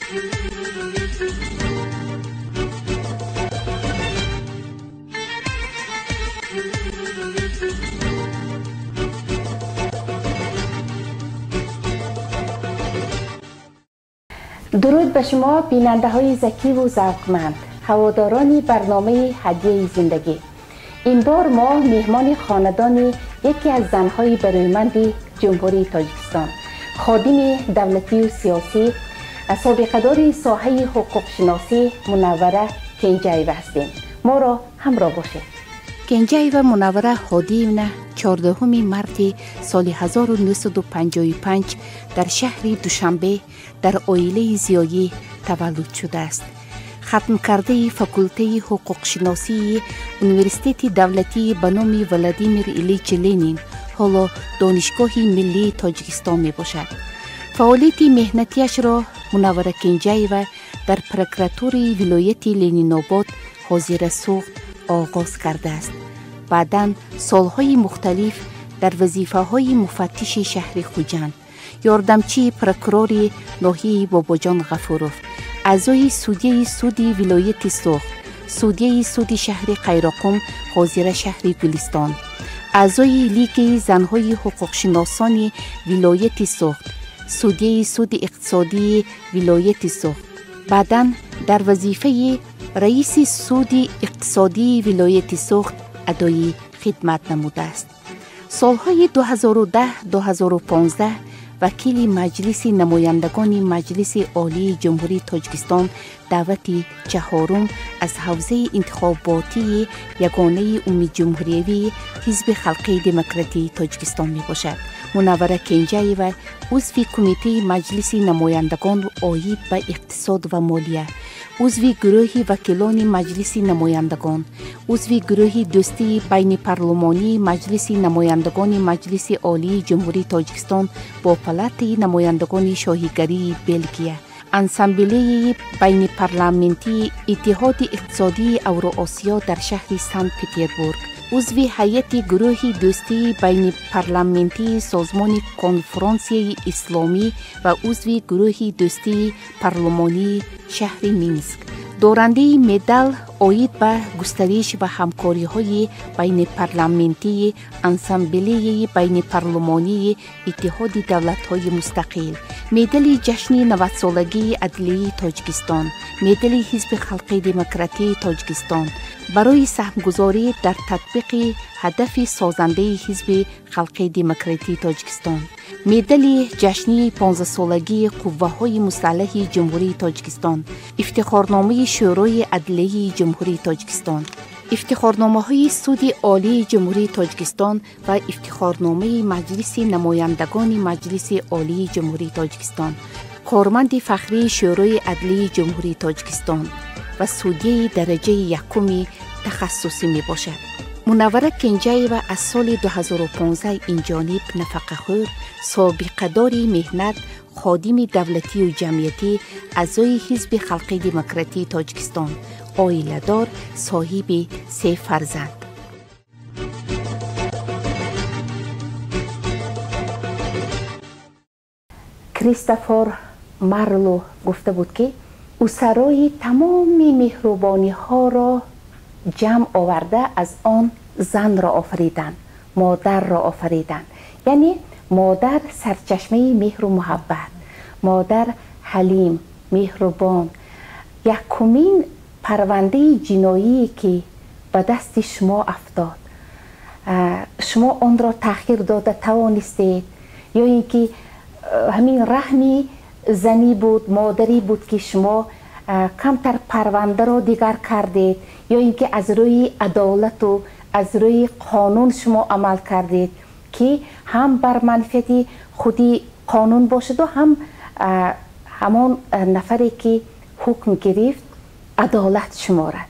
درود به شما بیننده های ذکی و ذوقمند، هواداران برنامه هدیه زندگی. این بار ما مهمان خاندان یکی از زنهای برومند جمهوری تاجیکستان، خادم دولتی و سیاسی، سابقه‌دار ساحه حقوق شناسی منوره کنجایeva هستیم. ما را همراه باشید. کنجایeva منوره هادیевна 14 марти соли 1955 дар шаҳри Душанбе дар оилаи зиёӣ таваллуд шудааст. Хатмкардаи факултаи ҳуқуқшиносии Университети давлатии ба номи Владимир Ильич Ленин, ҳоло Донишгоҳи миллии Тоҷикистон мебошад. Фаъолияти меҳнатиашро Мунаввара Кенҷаева дар прокуратураи вилояти Ленинобод, ҳозира Суғд, оғоз кардааст. Баъдан солҳои мухталиф дар вазифаҳои муфаттиши шаҳри Хуҷанд, ёрдамчии прокурори ноҳияи Бобоҷон Ғафуров, аъзои судяи суди вилояти Суғд, судяи суди шаҳри Қайроқум, ҳозира шаҳри Гулистон, аъзои Лигаи занҳои ҳуқуқшиносони вилояти Суғд, судяи суди иқтисодии вилояти Суғд, баъдан дар вазифаи раиси суди иқтисодии вилояти Суғд адои хидмат намудааст. Солҳои 2010-2015 вакили Маҷлиси намояндагони Маҷлиси Олии Ҷумҳурии Тоҷикистон даъвати чаҳорум аз ҳавзаи интихоботии ягонаи умумиҷумҳуриявии Ҳизби Халқии Демократии Тоҷикистон мебошад. Мунаввара Кенҷаева узви Кумитаи Маҷлиси намояндагон оид ба иқтисод ва молия, узви гурӯҳи вакилони Маҷлиси намояндагон, узви гурӯҳи дӯстии байнипарлумонии Маҷлиси намояндагони Маҷлиси Олии Ҷумҳурии Тоҷикистон бо Палатаи намояндагони Шоҳигарии Белгия, Ассамблеяи байнипарламентии Иттиҳоди иқтисодии Авроосиё дар шаҳри Санкт Петербург, узви ҳайати гурӯҳи дӯстии байнипарламентии Созмони Конфронсияи Исломӣ ва узви гурӯҳи дӯстии парлумонии шаҳри Минск, дорандаи медал оид ба густариш ва ҳамкориҳои байнипарламентии Ассамблеяи байнипарлумонии Иттиҳоди давлатҳои мустақил, медали ҷашни 90-солагии адлияи Тоҷикистон, медали Ҳизби Халқии Демократии Тоҷикистон барои саҳмгузорӣ дар татбиқи ҳадафи созандаи Ҳизби Халқии Демократии Тоҷикистон, медали ҷашнии 15-солагии Қувваҳои мусаллаҳи Ҷумҳурии Тоҷикистон, ифтихорномаи Шӯрои адлияи Ҷумҳурии Тоҷикистон, ифтихорномаҳои Суди Олии Ҷумҳурии Тоҷикистон ва ифтихорномаи Маҷлиси намояндагони Маҷлиси Олии Ҷумҳурии Тоҷикистон, корманди фахрии Шӯрои адлии Ҷумҳурии Тоҷикистон ва судяи дараҷаи якуми тахассусӣ мебошад. Мунаввара Кенҷаева аз соли 2015 инҷониб нафақахӯр, собиқадори меҳнат, ходими давлатию ҷамъиятӣ, аъзои Ҳизби Халқии Демократии Тоҷикистон, оиладор, соҳиби се фарзанд. Кристофор Марло гуфта буд, ки усарои тамоми меҳрубониҳоро ҷамъ оварда аз он занро офариданд, модарро офариданд. Яъне модар сарчашмаи меҳру муҳаббат, модар ҳалим, меҳрубон. Якумин парвандаи ҷиноие ки ба дасти шумо афтод, шумо онро таъхир дода тавонистед ё ин ки ҳамин раҳми занӣ буд, модарӣ буд, ки шумо камтар парвандаро дигар кардед, ё ин ки аз рӯи адолату аз рӯи қонун шумо амал кардед, ки ҳам бар манфиати худи қонун бошаду ҳам ҳамон нафаре ки ҳукм гирифт адолат шуморад?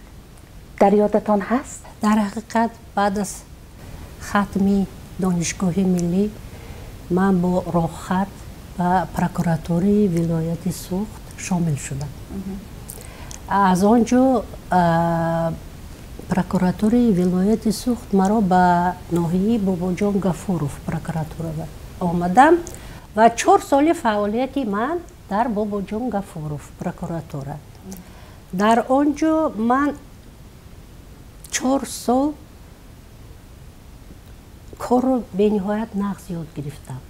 Дар ёдатон ҳаст? Дар ҳақиқат, баъд аз хатми Донишгоҳи миллӣ ман бо роҳхат ба прокуратураи вилояти Суғд шомил шудам. Аз он ҷо прокуратураи вилояти Суғд маро ба ноҳияи Бобоҷон Гафуров прокуратура омадам ва 4 соли фаъолияти ман Дар Бобоҷон Гафуров прокуратура. Дар он ҷо ман 4 сол корро бениҳоят нағз ёд гирифтам,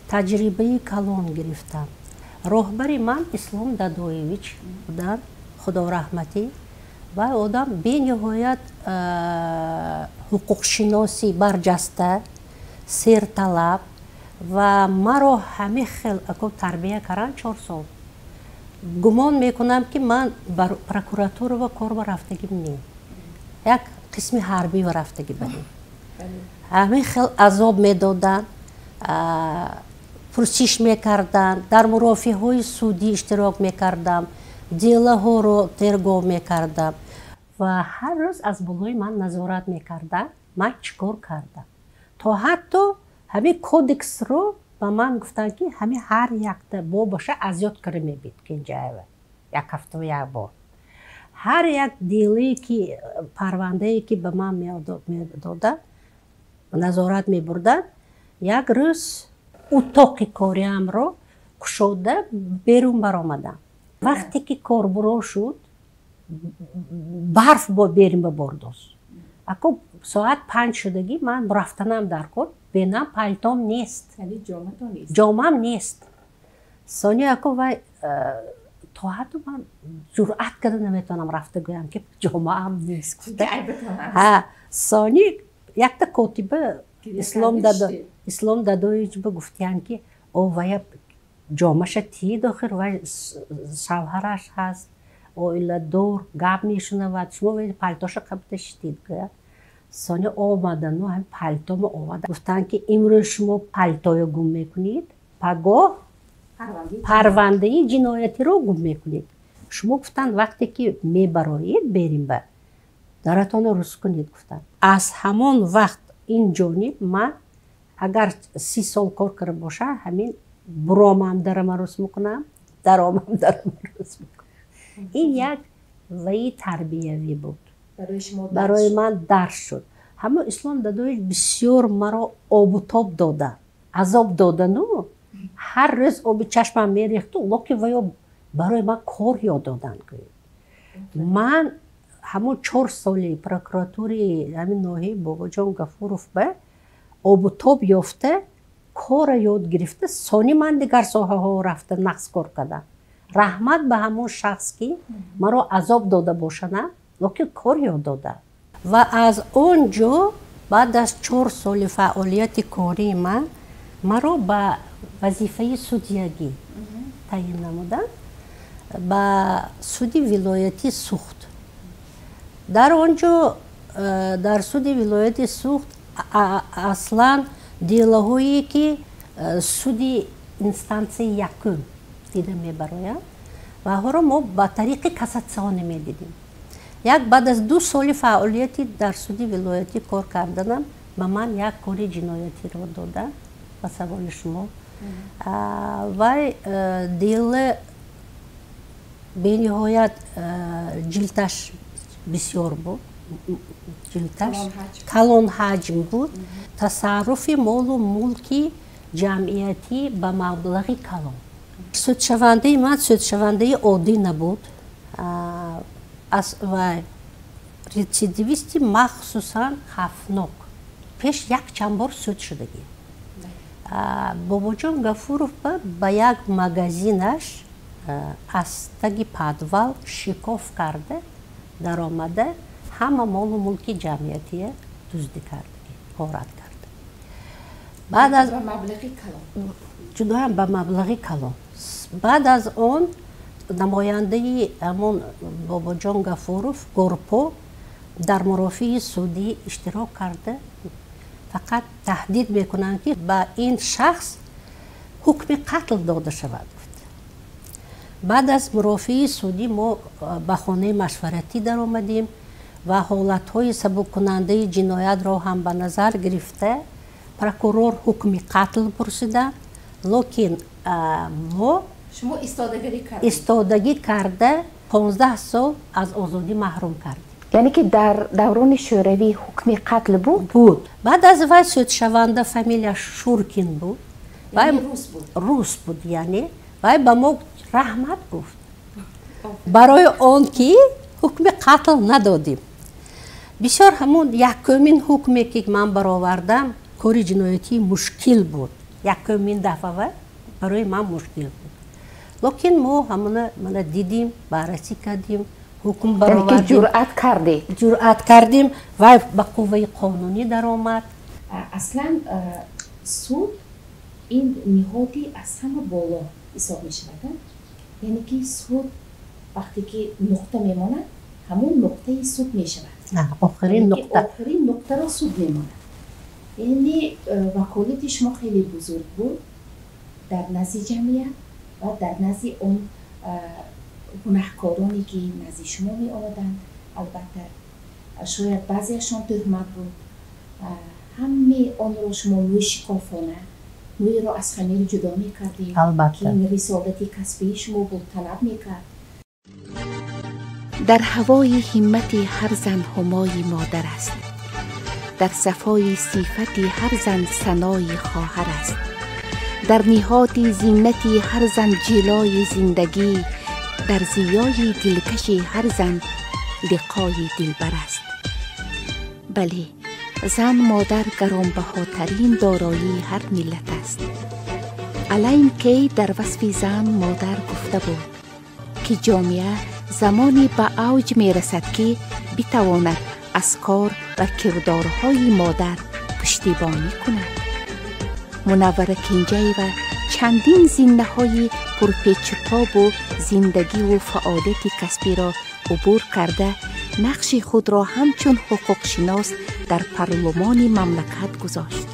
таҷрибаи калон гирифтам. Роҳбари ман Ислом Дадоевич буданд, худораҳматӣ, ва одам бениҳоят ҳуқуқшиноси барҷаста, серталаб, ва маро ҳамин хел тарбия карданд 4 сол. Гумон мекунам, ки ман ба прокуратура ва кор ба рафтагим не, як қисми ҳарбӣ ва рафтагӣ будем. Ҳамин хел азоб медоданд, пурсиш мекарданд, дар мурофиаҳои судӣ иштирок мекардам, дела ҳоро тергов мекардам ва ҳар рӯз аз болои ман назорат мекарданд, ман чӣ кор кардам. То ҳатто ҳамин кодексро ба ман гуфтанд, ки ҳамин ҳар якта бобаша аз ёд кара мебид. Кенҷаева як ҳафта як бор ҳар як дела е ки, парвандае ки ба ман медоданд, назорат мебурданд. Як рӯз утоқи кориамро кушода берун баромадам. Вақте ки корбуро шуд, барф бо берин ба бордост. Ако соат 5 шудагӣ, ман рафтанам дар кор, бенам палтом нест, ҷомам нест. Сони ако вай то ҳатто ман ҷуръат карда наметавонам рафта гӯям, ки ҷомаам нест. Сони якта котиба Ислом Дадоевич ба гуфтиян, ки о вая ҷомаша тиид, охир вай шавҳараш ҳаст, оиладор, гап мешунавад, шумо палтоша қабта шитид, гӯяд. Сони омадану ҳам палтомо омада, гуфтанд, ки имрӯз шумо палтоё гум мекунед, пагоҳ парвандаи ҷиноятиро гум мекунед. Шумо, гуфтанд, вақте ки мебароед берин, ба даратонро рӯз кунед, гуфтанд. Аз ҳамон вақт ин ҷониб ман агар 30 сол кор карда бошам, ҳамин буромам дарама рӯз мекунам, даромам дарама рӯз мекунам. Ин як ваи тарбиявӣ буд, барои ман дарс шуд. Ҳамон Ислом Дадоевич бисёр маро обутоб дода, азоб додану ҳар рӯз оби чашмам мерехту, локи ваё барои ман кор ёд доданд. Ман ҳамон 4 соли прокуратураи ҳамин ноҳияи Бобоҷон Гафуров ба обутоб ёфта, корра ёд гирифта, сони ман дигар соҳаҳо рафта нағз кор кардам. Раҳмат ба ҳамон шахс, ки маро азоб дода бошана, лекин кор ёд дода. Ва аз он ҷо баъд аз 4 соли фаъолияти кории ман маро ба вазифаи судьягӣ таъин намуданд ба суди вилояти Сухт. Дар он ҷо дар суди вилояти Сухт аслан дела ҳое ки суди инстансияи якум дида мебароянд, ваҳоро мо ба тариқи кассатсионӣ медидем. Як баъд аз 2 соли фаъолияти дар суди вилоятӣ кор карданам ба ман як кори ҷиноятиро доданд. Ба саволи шумо, вай дела бениҳоят ҷилташ бисёр буд, ҷилташ калон ҳаҷм буд, тасарруфи молу мулки ҷамъиятӣ ба маблағи калон. Судшавандаи ман судшавандаи оддӣ набуд, вай рецидивисти махсусан хавфнок, пеш якчанд бор суд шудагӣ. Бобоҷон Гафуров ба як магазинаш аз таги подвал шикоф карда даромада, ҳама молу мулки ҷамъиятия дуздӣ кардагӣ, ғорат карда. Баъд аз ҷудоям ба маблағи калон. Баъд аз он намояндаи ҳамон Бобоҷон Гафуров Горпо дар мурофиаи судӣ иштирок карда, фақат таҳдид мекунанд, ки ба ин шахс ҳукми қатл дода шавад, гуфт. Баъд аз мурофиаи судӣ мо ба хонаи машваратӣ даромадем ва ҳолатҳои сабуккунандаи ҷиноятро ҳам ба назар гирифта, прокурор ҳукми қатл пурсида, лекин мо шумо истодагӣ карда, 15 сол аз озодӣ маҳрум кардем. Яъне ки дар даврони шӯравӣ ҳукми қатл буд? Буд. Баъд аз вай судшаванда фамилияш Шуркин буд, рус буд? Рус буд, яъне Вай ба мо раҳмат гуфт. Барои он ки ҳукми қатл надодем. Бисёр ҳамон якумин ҳукме ки ман баровардам, кори ҷиноятии мушкил буд. Якумин дафъа барои ман мушкил буд. Лекин мо ҳамона мана дидим, баррасӣ кардем, ҳукм баровардем. Ҷуръат кардем. Ҷуръат кардем ва ба қувваи қонунӣ даромад. Аслан суд ин ниҳоди аз ҳама боло ҳисоб мешавад. Яъне ки суд вақте ки нуқта мемонад, ҳамон нуқтаи суд мешавад. Охирин нуқта. Охирин нуқтаро суд мемонад. Яъне ваколати шумо хеле бузург буд дар назди ҷамъият ва дар назди он гунаҳкороне ки назди шумо меомаданд. Албатта шояд баъзеашон тӯҳмат буд. Ҳамаи онро шумо мӯйшикофона, мӯйро аз хамир ҷудо мекардед, ки ин рисолати касбии шумо буд, талаб мекард. Дар ҳавои ҳиммати ҳар зан ҳумои модар аст. Дар сафои сифати ҳар зан санои хоҳар аст. Дар ниҳоди зинати ҳар зан ҷилои зиндагӣ, дар зиёи дилкаши ҳар зан лиқои дилбар аст. Бале, зан модар гаронбаҳотарин дороии ҳар миллат аст. Алайн Кей дар васфи зан модар гуфта буд, ки ҷомеа замоне ба авҷ мерасад, ки битавонад аз кор ва кирдорҳои модар пуштибонӣ кунад. Мунаввара Кенҷаева чандин зиннаҳои пурпечутобу зиндагиву фаъолияти касбиро убур карда, нақши худро ҳамчун ҳуқуқшинос дар парлумони мамлакат гузошт.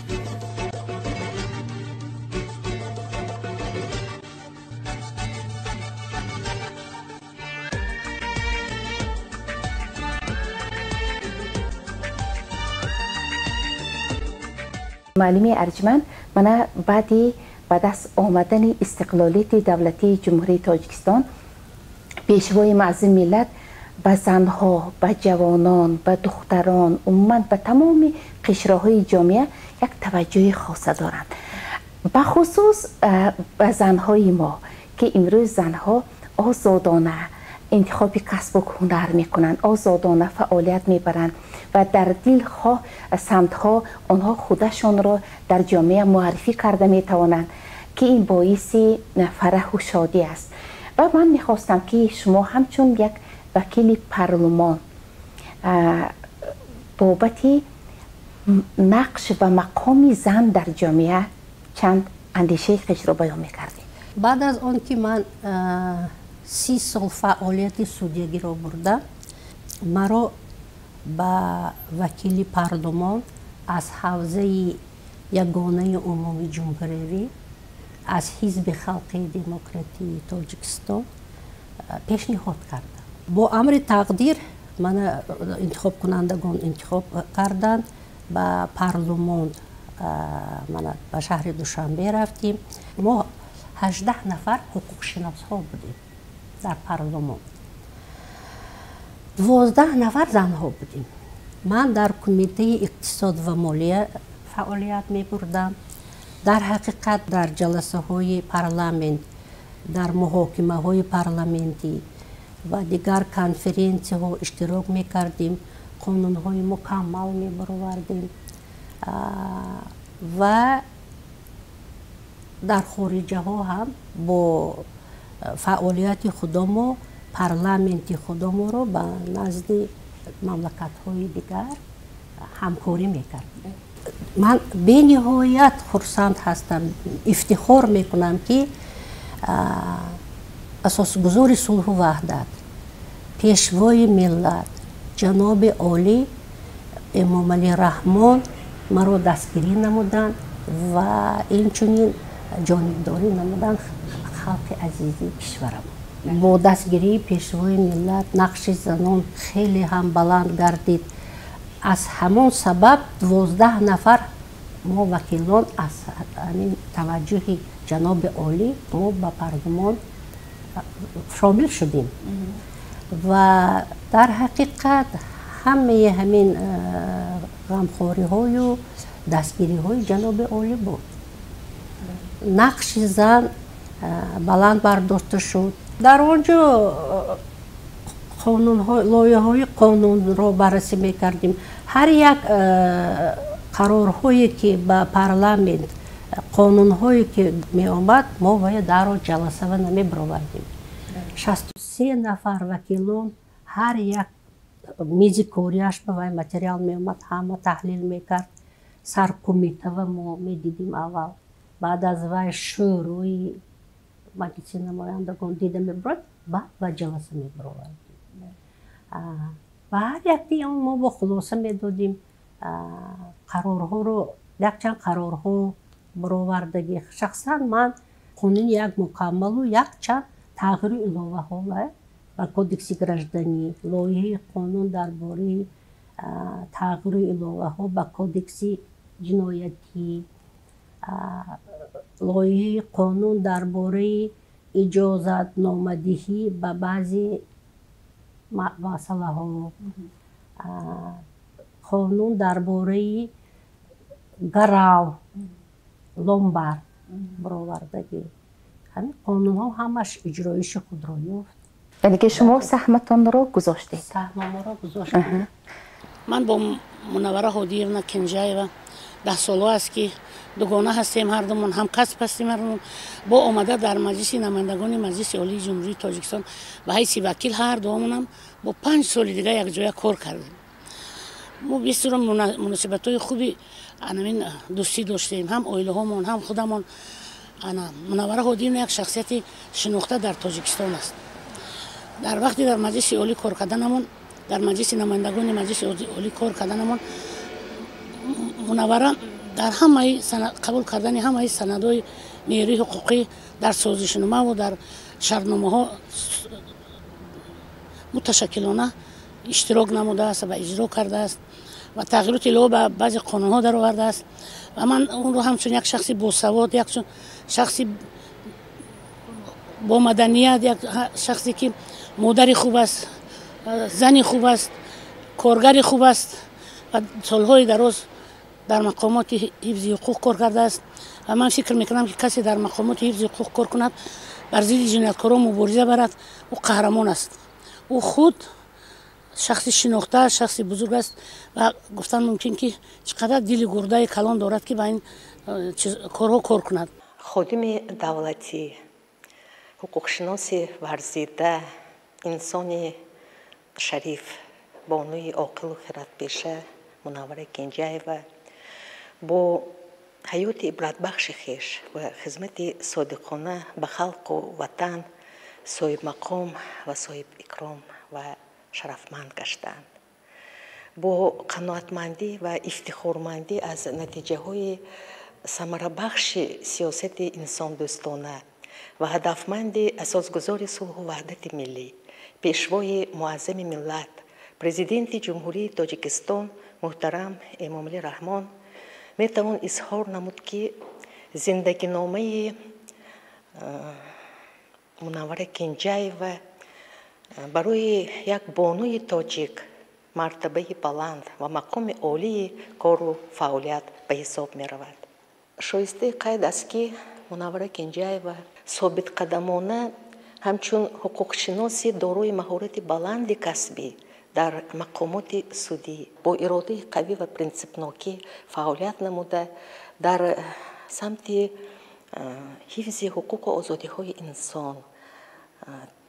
Муаллими арҷманд, мана баъди ба даст омадани истиқлолияти давлатии Ҷумҳурии Тоҷикистон пешвои муаззими миллат ба занҳо, ба ҷавонон, ба духтарон, умуман ба тамоми қишрҳои ҷомеа як таваҷҷӯҳи хоса доранд. Бахусус ба занҳои мо, ки имрӯз занҳо озодона интихоби касбу ҳунар мекунанд, озодона фаъолият мебаранд ва дар дилхоҳ самтҳо онҳо худашонро дар ҷомеа муаррифӣ карда метавонанд, ки ин боиси фараҳу шодӣ аст. Ва ман мехостам, ки шумо ҳамчун як вакили парлумон бобати нақш ва мақоми зан дар ҷомеа чанд андешаи хешро баён мекардед. Баъд аз он ки ман 30 сол фаъолияти судягиро бурдам, маро ба вакили парлумон аз ҳавзаи ягонаи умумии ҷумҳуриявӣ аз ҳизби халқии демократии Тоҷикистон пешниҳод карданд. Бо амри тақдир мана интихобкунандагон интихоб карданд, ба парлумон мана ба шаҳри Душанбе рафтем. Мо 18 нафар ҳуқуқшиносҳо будем дар парлумон. 12 нафар занҳо будем. Ман дар кумитаи иқтисод ва молия фаъолият мебурдам. Дар ҳақиқат дар ҷаласаҳои парламент, дар муҳокимаҳои парламентӣ ва дигар конференсияҳо иштирок мекардем, қонунҳои мукаммал мебаровардем ва дар хориҷаҳо ҳам бо фаъолияти худамо парламенти худаморо ба назди мамлакатҳои дигар ҳамкорӣ мекардем. Ман бениҳоят хурсанд ҳастам, ифтихор мекунам, ки асосгузори сулҳу ваҳдат, пешвои миллат, ҷаноби олӣ Эмомалӣ Раҳмон маро дастгирӣ намуданд ва инчунин ҷонибдорӣ намуданд халқи азизи кишварам. Бо дастгирии пешвои миллат нақши занон хеле ҳам баланд гардид. Аз ҳамон сабаб 12 нафар мо вакилон аз ҳамин таваҷҷӯҳи ҷаноби олӣ мо ба парлумон шомил шудем. Ва дар ҳақиқат ҳамаи ҳамин ғамхориҳою дастгириҳои ҷаноби олӣ буд. Нақши зан Баланд бардошта шуд. Дар он ҷо лоиҳаҳои қонунро баррасӣ мекардем. Ҳар як қарорҳое ки ба парламент, қонунҳое ки меомад, мо бояд дарро ҷаласава намебаровардем. 63 нафар вакилон ҳар як мизи кориаш ба вай материал меомад, ҳама таҳлил мекард. Саркумитава мо медидим аввал, баъд аз вай шӯрои маҷлиси намояндагон дида мебурад, баъд ба ҷаласа мебаровардем. Ва ҳар якти он мо бо хулоса медодим қарорҳоро, якчанд қарорҳо баровардагӣ. Шахсан ман қонуни як мукаммалу якчанд тағйиру иловаҳо ба кодекси гражданӣ, лоиҳаи қонун дар бораи тағйиру иловаҳо ба кодекси ҷиноятӣ, лоиҳаи қонун дар бораи иҷозатномадиҳӣ ба баъзе масъалаҳо, қонун дар бораи гарав, ломбард баровардагӣ. Ҳамин қонунҳо ҳамаш иҷроиши худро ёфт. Яъне ки шумо саҳматонро гузоштед? Саҳмаморо гузоштем. Ман бо Мунаввара Ҳодиевна Кенҷаева 10 солҳо аст ки дугона ҳастем, ҳардумон ҳамкасб ҳастем. Ҳардумон бо омада дар Маҷлиси намояндагони Маҷлиси Олии Ҷумҳурии Тоҷикистон ба ҳайси вакил ҳар дуомонам бо 5 соли дига якҷоя кор кардем. Мо бисёр муносибатҳои хуби анамин дӯстӣ доштем, ҳам оилаҳомон, ҳам худамон. Ана Мунаввара Ҳодиевна як шахсияти шинохта дар Тоҷикистон аст. Дар вақти дар Маҷлиси Олӣ кор карданамон, дар Маҷлиси намояндагони Маҷлиси Олӣ кор карданамон, Мунаввара дар ҳамаи қабул кардани ҳамаи санадҳои меъёрии ҳуқуқӣ дар созишномаву дар шартномаҳо муташаккилона иштирок намудааст ва иҷро кардааст ва тағйироти илова ба баъзе қонунҳо даровардааст. Ва ман онро ҳамчун як шахси босавод, як шахси бомаданият, як шахсе ки модари хуб аст, зани хуб аст, коргари хуб аст ва солҳои дароз дар мақомоти ҳифзи ҳуқуқ кор кардааст. Ва ман фикр мекунам, ки касе дар мақомоти ҳифзи ҳуқуқ кор кунад, бар зидди ҷинояткорон мубориза барад, ӯ қаҳрамон аст. Ӯ худ шахси шинохта, шахси бузург аст ва гуфтан мумкин, ки чӣ қадар дили гурдаи калон дорад, ки ба ин корҳо кор кунад. Ходими давлатӣ, ҳуқуқшиноси варзида, инсони шариф, бонуи оқилу хиратпеша Мунаввара Кенҷаева бо ҳаёти ибратбахши хеш ва хизмати содиқона ба халқу ватан соҳибмақом ва соҳибикром ва шарафманд гаштанд. Бо қаноатмандӣ ва ифтихормандӣ аз натиҷаҳои самарабахши сиёсати инсондӯстона ва ҳадафманди асосгузори сулҳу ваҳдати миллӣ, пешвои муаззами миллат, Президенти Ҷумҳурии Тоҷикистон муҳтарам Эмомалӣ Раҳмон метавон изҳор намуд, ки зиндагиномаи Мунаввара Кенҷаева барои як бонуи тоҷик мартабаи баланд ва мақоми олии кору фаъолият ба ҳисоб меравад. Шоистаи қайд аст, ки Мунаввара Кенҷаева собитқадамона ҳамчун ҳуқуқшиноси дорои маҳорати баланди касбӣ дар мақомоти судӣ бо иродаи қавӣ ва принсипнокӣ фаъолият намуда, дар самти ҳифзи ҳуқуқу озодиҳои инсон,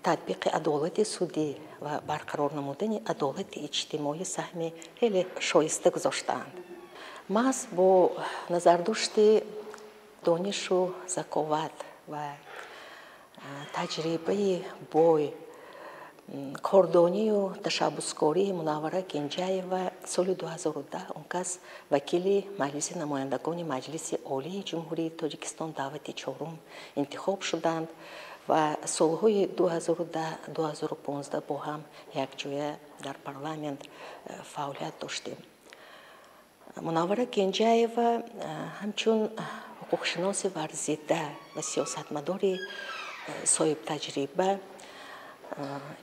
татбиқи адолати судӣ ва барқарор намудани адолати иҷтимоӣ саҳми хеле шоиста гузоштаанд. Маҳз бо назардошти донишу заковат ва таҷрибаи бой, кордонию ташаббускории Мунаввара Кенҷаева соли 2010 он кас вакили Маҷлиси намояндагони Маҷлиси Олии Ҷумҳурии Тоҷикистон даъвати чорум интихоб шуданд ва солҳои 2010-2015 бо ҳам якҷоя дар парламент фаъолият доштем. Мунаввара Кенҷаева ҳамчун ҳуқуқшиноси варзида ва сиёсатмадори соҳибтаҷриба,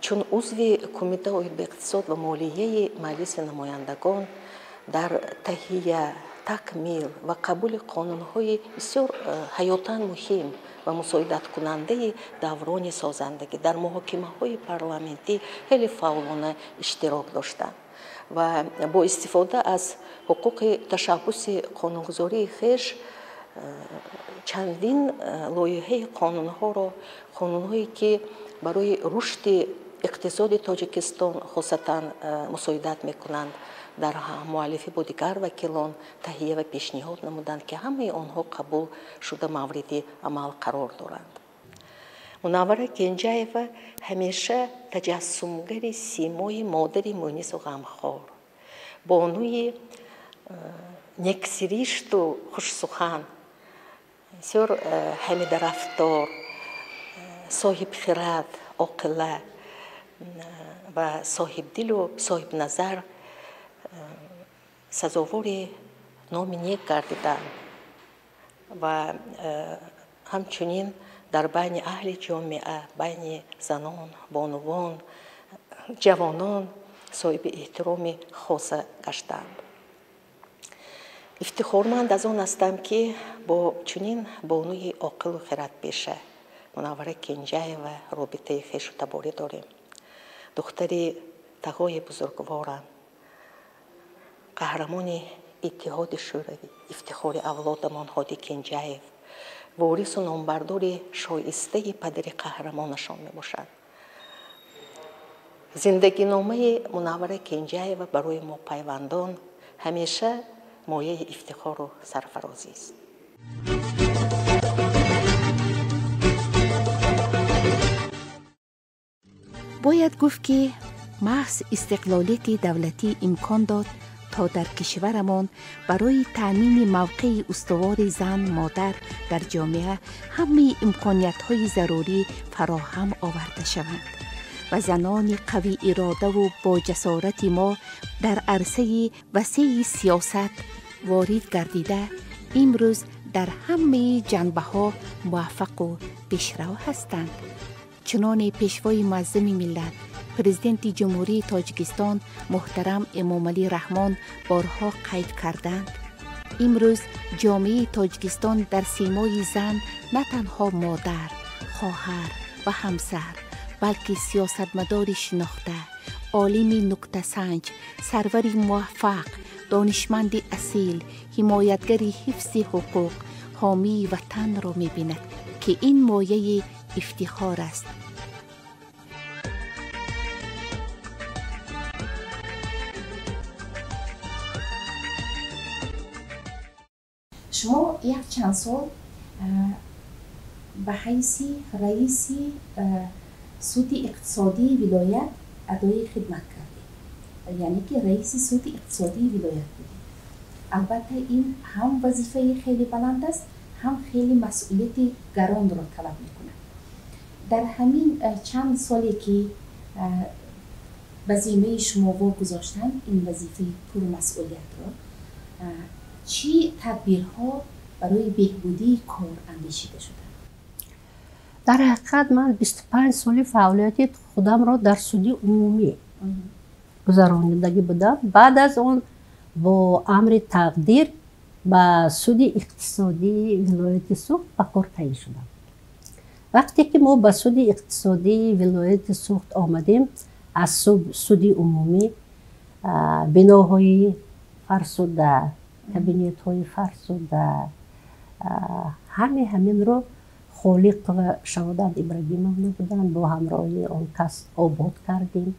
чун узви Кумита оид ба иқтисод ва молияи Маҷлиси намояндагон дар таҳия, такмил ва қабули қонунҳои бисёр ҳаётан муҳим ва мусоидаткунандаи даврони созандагӣ дар муҳокимаҳои парламентӣ хеле фаъолона иштирок доштанд ва бо истифода аз ҳуқуқи ташаббуси қонунгузории хеш чандин лоиҳаи қонунҳоро, қонунҳое ки барои рушди иқтисоди Тоҷикистон хусусатан мусоидат мекунанд, дар муаллифӣ бо дигар вакилон таҳия ва пешниҳод намуданд, ки ҳамаи онҳо қабул шуда мавриди амал қарор доранд. Мунаввара Кенҷаева ҳамеша таҷассумгари симои модари мунису ғамхор, бонуи нексиришту хушсухан, бисёр ҳамидарафтор, соҳибхирад, оқила ва соҳибдилу соҳибназар сазовори номи нек гардиданд ва ҳамчунин дар байни аҳли ҷомеа, байни занон, бонувон, ҷавонон соҳиби эҳтироми хоса гаштанд. Ифтихорманд аз он ҳастам, ки бо чунин бонуи оқилу хиратпеша Мунаввара Кенҷаева робитаи хешу таборӣ дорем. Духтари тағои бузургворам, қаҳрамони Иттиҳоди Шӯравӣ, ифтихори авлодамон Ҳоди Кенҷаев, ворису номбардори шоистаи падари қаҳрамонашон мебошад. Зиндагиномаи Мунаввара Кенҷаева барои мо пайвандон ҳамеша мояи ифтихору сарфарозист. Бояд гуфт, ки маҳз истиқлолияти давлатӣ имкон дод, то дар кишварамон барои таъмини мавқеи устувори зан модар дар ҷомеа ҳамаи имкониятҳои зарурӣ фароҳам оварда шаванд ва занони қавииродаву бо ҷасорати мо дар арсаи васеи сиёсат ворид гардида, имрӯз дар ҳамаи ҷанбаҳо муваффақу пешрав ҳастанд. Чуноне Пешвои муаззами миллат, Президенти Ҷумҳурии Тоҷикистон муҳтарам Эмомалӣ Раҳмон борҳо қайд карданд, имрӯз ҷомеаи Тоҷикистон дар симои зан на танҳо модар, хоҳар ва ҳамсар, балки сиёсатмадори шинохта, олими нуктасанҷ, сарвари муваффақ, донишманди асил, ҳимоятгари ҳифзи ҳуқуқ, ҳомии ватанро мебинад, ки ин мояи ифтихор аст. Шумо як чанд сол ба ҳайси раиси суди иқтисодии вилоят адои хидмат кардед, яъне ки раиси суди иқтисодии вилоят будед. Албатта, ин ҳам вазифаи хеле баланд аст, ҳам хеле масъулияти гаронро талаб мекунад. Дар ҳамин чанд соле ки ба зиммаи шумо вогузоштанд ин вазифаи пурмасъулиятро, чӣ тадбирҳо барои беҳбудии кор андешида шуданд? Дар ҳақиқат, ман 25 соли фаъолияти худамро дар суди умумӣ гузаронидагӣ будам. Баъд аз он бо амри тақдир ба суди иқтисодии вилояти Суғд ба кор таъин шудам. Вақте ки мо ба суди иқтисодии вилояти Суғд омадем аз суди умумӣ, биноҳои фарсуда, кабинетҳои фарсуда, ҳаме ҳаминро Холиқова Шаҳодат Ибрагимовна буданд, бо ҳамроҳии он кас обод кардем.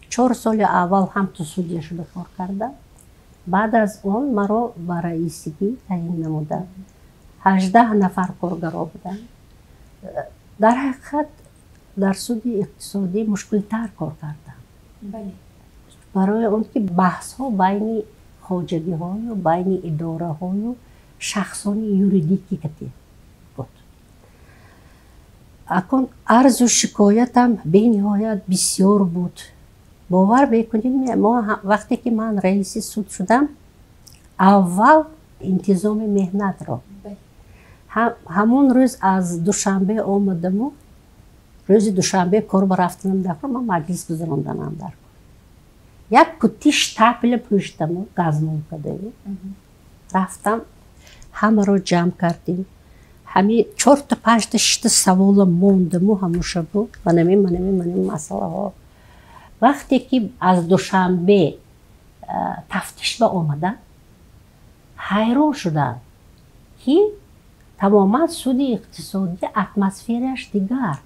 4 соли аввал ҳам ту судя шуда кор кардам. Баъд аз он маро ба раисигӣ таъин намуданд. 18 нафар коргаро буданд. Дар ҳақиқат, дар суди иқтисодӣ мушкилтар кор кардам, барои он ки баҳсҳо байни хоҷагиҳою байни идораҳою шахсони юридикӣ кати буд. Акун арзу шикоятам бениҳоят бисёр буд. Бовар мекунед, мо вақте ки ман раиси суд шудам, аввал интизоми меҳнатро ҳамон рӯз аз Душанбе омадаму, рӯзи душанбе кор ба рафтанам дар кор, ман маҷлис гузаронданам дар кор. Як кути штапеля пӯштаму газмон кардаю рафтам, ҳамаро ҷамъ кардем, Ҳами чорта панҷта шишта савола мондаму ҳамушабу манами манами манами масъалаҳо. Вақте ки аз Душанбе тафтиш ба омадам, ҳайрон шудам, ки тамоман суди иқтисодӣ атмосфераш дигар.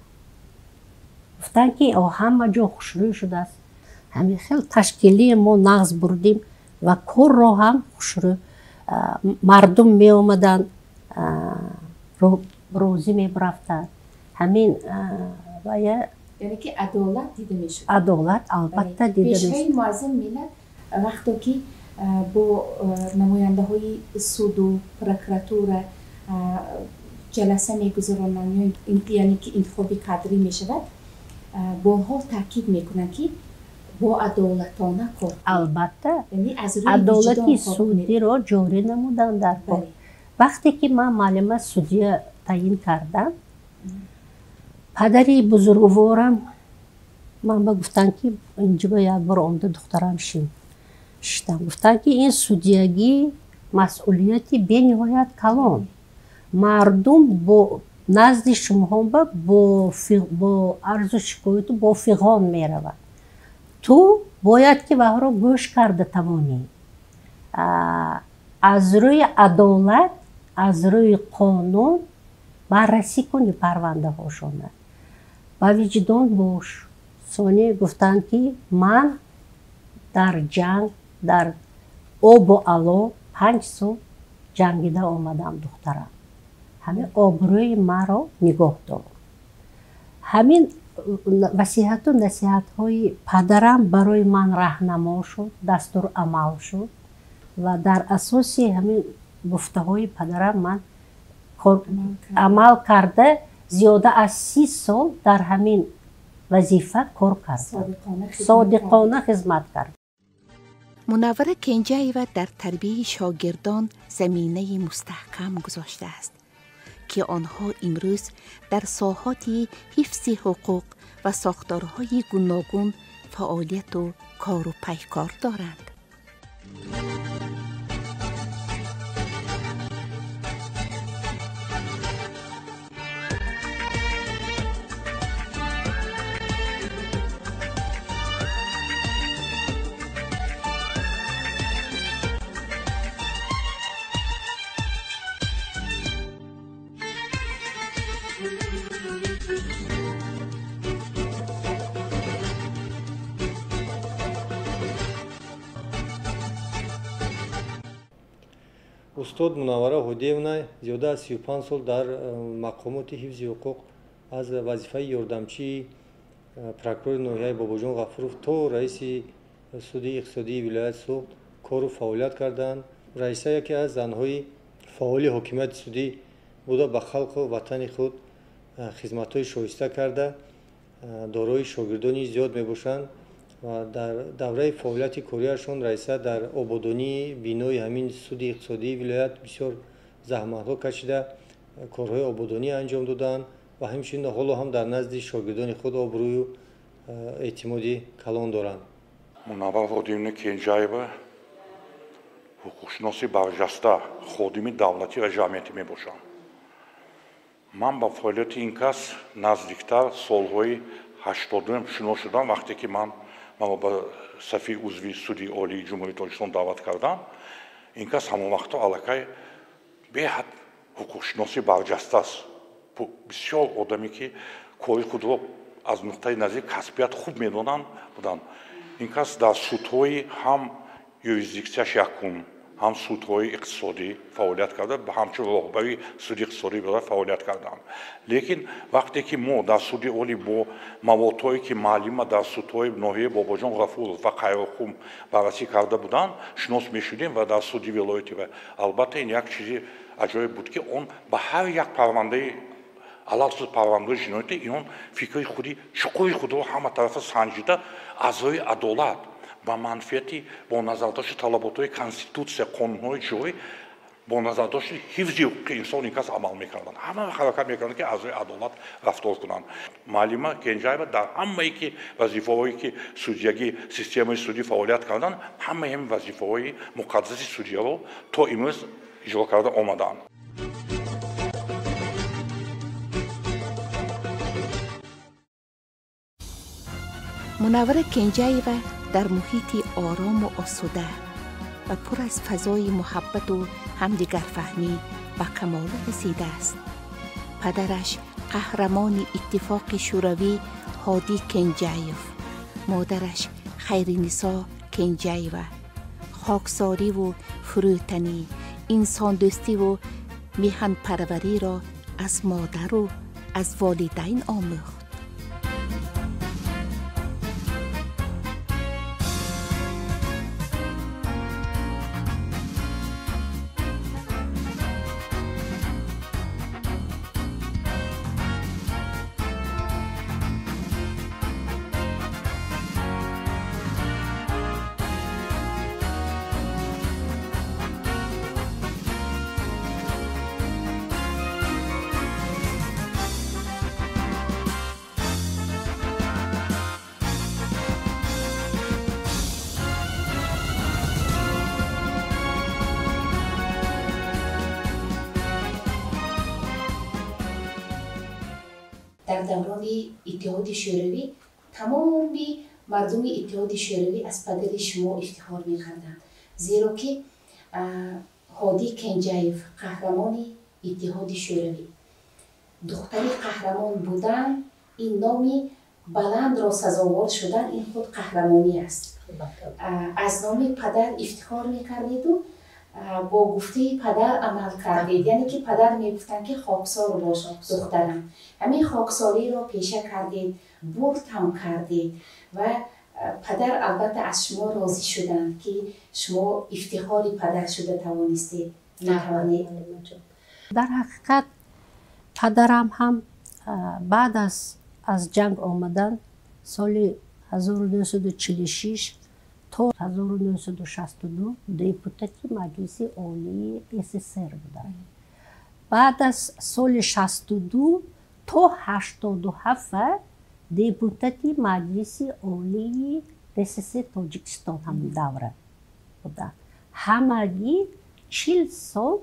Гуфтанд, ки ҳама ҷо хушрӯй шудааст. Ҳамин хел ташкилии мо нағз бурдим ва корро ҳам хушрӯй. Мардум меомаданд, розӣ мебарафтанд. Ҳамин вая яъне ки адолат дида мешуд. Адолат албатта дида мешуд. Пешвои муаззами миллат вақто ки бо намояндаҳои суду прокуратура ҷаласа мегузаронанд, яъне ки интихоби кадрӣ мешавад, борҳо таъкид мекунанд, ки бо адолатона кор кунед. Албатта, яъне аз рӯи адолати виҷдон кор кунед. Судиро ҷорӣ намуданд дар кор. Вақте ки ман муаллима судия таъин кардам, падари бузургворам ман ба гуфтанд, ки инҷо як бор омда, духтарам, шин. Шиштам. Гуфтанд, ки ин судиягӣ масъулияти бениҳоят калон, мардум бо назди шумоҳо бо арзу шикояту бо фиғон меравад, ту бояд ки ваҳро гӯш карда тавонӣ, аз рӯи адолат, аз рӯи қонун баррасӣ кунӣ парвандаҳошона, ба виҷдон бош. Сони гуфтанд, ки ман дар ҷанг, дар обу ало 5 сол ҷангида омадам, духтарам, ҳамин обрӯи маро нигоҳ дор. Ҳамин васиҳату насиҳатҳои падарам барои ман раҳнамо шуд, дастурамал шуд ва дар асоси ҳамин гуфтаҳои падарам ман амал карда, зиёда аз 30 сол дар ҳамин вазифа кор кардам, содиқона хизмат кардам. Мунаввара Кенҷаева дар тарбияи шогирдон заминаи мустаҳкам гузоштааст, ки онҳо имрӯз дар соҳоти ҳифзи ҳуқуқ ва сохторҳои гуногун фаъолияту кору пайкор доранд. Устод Мунаввара Ҳодиевна зиёда аз 35 сол дар мақомоти ҳифзи ҳуқуқ аз вазифаи ёрдамчии прокурори ноҳияи Бобоҷон Ғафуров то раиси суди иқтисодии вилояти Суғд кору фаъолият карданд. Раиса яке аз занҳои фаъоли ҳокимияти судӣ буда, ба халқу ватани худ хизматҳои шоиста карда, дорои шогирдони зиёд мебошанд ва дар давраи фаъолияти кориашон раиса дар ободонии бинои ҳамин суди иқтисодии вилоят бисёр заҳматҳо кашида, корҳои ободонӣ анҷом доданд ва ҳамчунин ҳоло ҳам дар назди шогирдони худ обрӯю эътимоди калон доранд. Мунаввара Ҳодиевна Кенҷаева ҳуқуқшиноси барҷаста, ходими давлатӣ ва ҷамъиятӣ мебошанд. Ман ба фаъолияти ин кас наздиктар солҳои 80-ум шинос шудам, вақте ки ман маро ба сафи узви суди олии Ҷумҳурии Тоҷикистон даъват кардам. Ин кас ҳамон вақтҳо аллакай беҳад ҳуқуқшиноси барҷастааст, бисёр одаме, ки кори худро аз нуқтаи назари касбият хуб медонанд буданд. Ин кас дар судҳои ҳам юрисдиксияш якум, ҳам судҳои иқтисодӣ фаъолият карда, ҳамчун роҳбари суди иқтисодӣ фаъолият карданд. Лекин вақте ки мо дар суди олӣ бо маводҳое, ки муаллима дар судҳои ноҳияи Бобоҷон Ғафуров ва Қайроққум баррасӣ карда буданд, шинос мешудем ва дар суди вилоятӣ, ва албатта ин як чизи аҷоиб буд, ки он ба ҳар як парвандаи, алалхусус парвандаҳои ҷиноятӣ, инон фикри худи чуқури худро ҳама тарафа санҷида, аз рӯи адолат, ба манфиати, бо назардошти талаботҳои конститутсия, қонунҳои ҷорӣ, бо назардошти ҳифзи ҳуқуқи инсон ин кас амал мекарданд. Ҳама ҳаракат мекарданд, ки аз рӯи адолат рафтор кунанд. Муаллима Кенҷаева дар ҳамае ки вазифаҳое ки судиягӣ, системаи судӣ фаъолият карданд, ҳамаи ҳамин вазифаҳои муқаддаси судияро то имрӯз иҷро карда омадаанд. Мунаввара Кенҷаева дар муҳити орому осуда ва пур аз фазои муҳаббату ҳамдигарфаҳмӣ ба камол расидааст. Падараш қаҳрамони Иттифоқи Шӯравӣ Ҳодӣ Кенҷаев, модараш Хайринисо Кенҷаева хоксориву фурӯтанӣ, инсондӯстиву меҳанпарвариро аз модару аз волидайн омӯхт. Дар даврони Иттиҳоди Шӯравӣ тамоми мардуми Иттиҳоди Шӯравӣ аз падари шумо ифтихор мекарданд, зеро ки Ҳодӣ Кенҷаев қаҳрамони Иттиҳоди Шӯравӣ, духтари қаҳрамон будан, ин номи баландро сазовор шудан, ин худ қаҳрамонӣ аст. Аз номи падар ифтихор мекардеду бо гуфтаи падар амал кардед, яъне ки падар мегуфтанд, ки хоксор бош, духтарам. Ҳамин хоксориро пеша кардед, бурд ҳам кардед ва падар албатта аз шумо розӣ шуданд, ки шумо ифтихори падар шуда тавонистед. Метавонед? Дар ҳақиқат падарам ҳам баъд аз ҷанг омадан соли 1946 то 1962 депутати Маҷлиси Олии СССР буданд. Баъд аз соли 62 то 87 депутати Маҷлиси Олии СССР Тоҷикистон ҳамон давра буданд. Ҳамагӣ 40 сол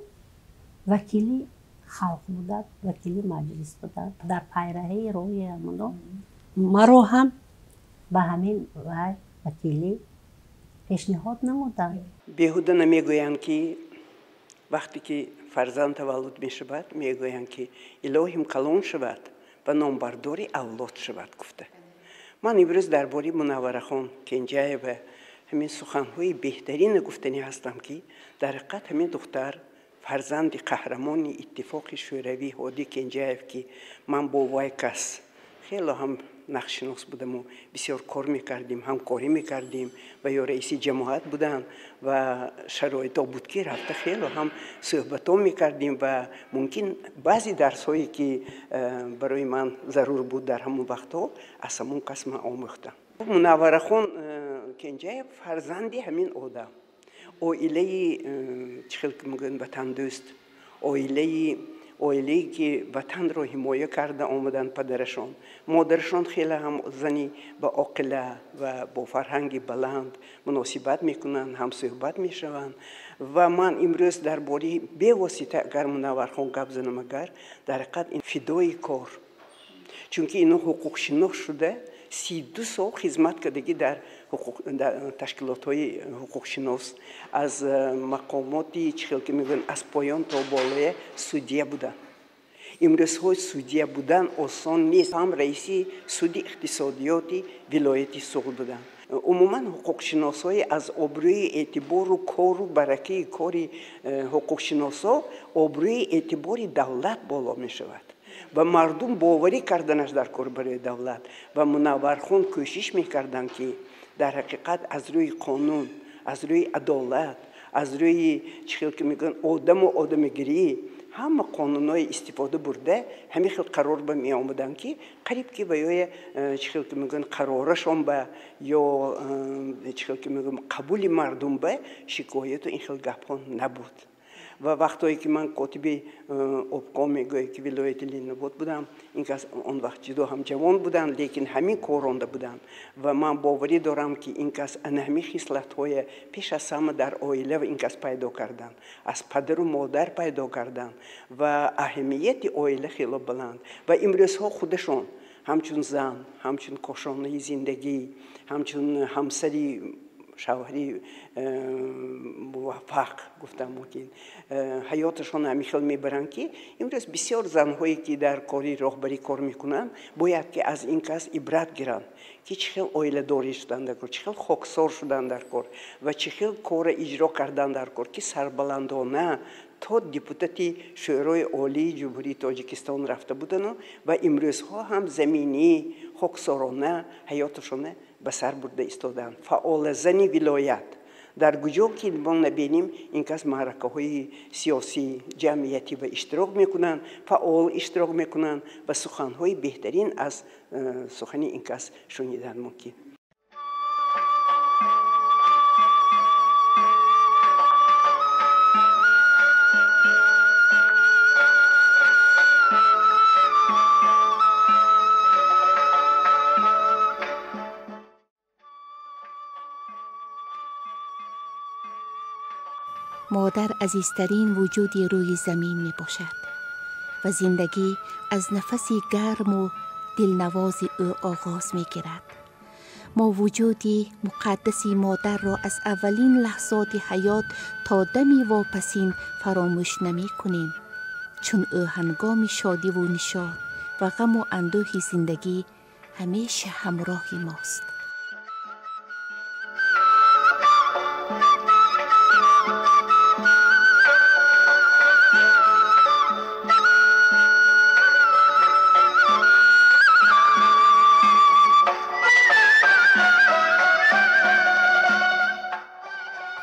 вакили халқ буданд, вакили маҷлис буданд. Дар пайраҳаи роҳи ҳамоно маро ҳам ба ҳамин вай вакилӣ пешниҳод намуданд. Беҳуда намегӯянд, ки вақте ки фарзанд таваллуд мешавад, мегӯянд, ки илоҳим калон шавад ва номбардори авлод шавад гуфта. Ман имрӯз дар бораи Мунавварахон Кенҷаева ҳамин суханҳои беҳтаринро гуфтанӣ ҳастам, ки дар ҳақиқат ҳамин духтар фарзанди қаҳрамони Иттифоқи Шӯравӣ Ҳодӣ Кенҷаев, ки ман бо вай кас хело ҳам нақшшинос будаму бисёр кор мекардем, ҳамкорӣ мекардем ва ё раиси ҷамоат буданд ва шароито буд, ки рафта хело ҳам суҳбатҳо мекардем ва мумкин баъзе дарсҳое, ки барои ман зарур буд дар ҳамон вақтҳо, аз ҳамон кас ман омӯхтам. Мунавварахон Кенҷаев фарзанди ҳамин одам, оилаи чӣ хел ки мегӯянд ватандӯст, оилае ки ватанро ҳимоя карда омаданд падарашон. Модарашон хеле ҳам зани ба оқила ва бо фарҳанги баланд муносибат мекунанд, ҳамсӯҳбат мешаванд. Ва ман имрӯз дар бораи бевосита агар Мунаввархон гап занам, агар дар ҳақиқат ин фидои кор, чунки ино ҳуқуқшинос шуда 32 сол хизмат кардагӣ дар ташкилотҳои ҳуқуқшинос, аз мақомоти чӣ хел ки мегӯянд аз поён то болоя судья буданд. Имрӯзҳо судья будан осон нест. Ҳам раиси суди иқтисодиёти вилояти Суғд буданд. Умуман ҳуқуқшиносҳои аз обрӯи эътибору кору баракаи кори ҳуқуқшиносҳо обрӯи эътибори давлат боло мешавад ва мардум боварӣ карданаш дар кор барои давлат. Ва Мунаввархон кӯшиш мекарданд, ки дар ҳақиқат аз рӯи қонун, аз рӯи адолат, аз рӯи чӣ хел ки мегӯянд одаму одамигирӣ ҳама қонунҳои истифода бурда ҳамин хел қарор ба меомаданд, ки қариб ки ба ёя чӣ хел ки мегӯянд қарорашон ба ё чӣ хел ки мегӯям қабули мардум ба шикояту ин хел гапҳо набуд. Ва вақтҳое ки ман котиби обком мегӯяд, ки вилояти Ленинобод будам, ин кас он вақт ҷудо ҳам ҷавон буданд, лекин ҳамин коронда буданд. Ва ман боварӣ дорам, ки ин кас ана ҳамин хислатҳое пеш аз ҳама дар оила ин кас пайдо карданд, аз падару модар пайдо карданд ва аҳамияти оила хело баланд. Ва имрӯзҳо худашон Ҳамчун зан, ҳамчун кошонаи зиндагӣ, ҳамчун ҳамсари шавҳари муваффақ гуфтам мумкин. Ҳаёташон ҳамин хел мебаранд, ки имрӯз бисёр занҳое, ки дар кори роҳбарӣ кор мекунанд, бояд ки аз ин кас ибрат гиранд, ки чӣ хел оиладорӣ шудан дар кор, чӣ хел хоксор шудан дар кор ва чӣ хел корро иҷро кардан дар кор, ки сарбаландона то депутати Шӯрои Олии Ҷумҳурии Тоҷикистон рафта будану ва имрӯзҳо ҳам заминӣ хоксорона ҳаёташона ба сар бурда истодаанд. Фаъола зани вилоят. Дар куҷо ки мо набинем, ин кас маъракаҳои сиёсӣ, ҷамъиятӣ ба иштирок мекунанд, фаъол иштирок мекунанд ва суханҳои беҳтарин аз сухани ин кас шунидан мумкин. مادر عزیزترین وجود روی زمین می باشد و زندگی از نفس گرم و دلنواز او آغاز می گیرد. ما وجود مقدس مادر را از اولین لحظات حیات تا دمی واپسین فراموش نمی کنیم، چون او هنگام شادی و نشاط و غم و اندوه زندگی همیشه همراه ماست.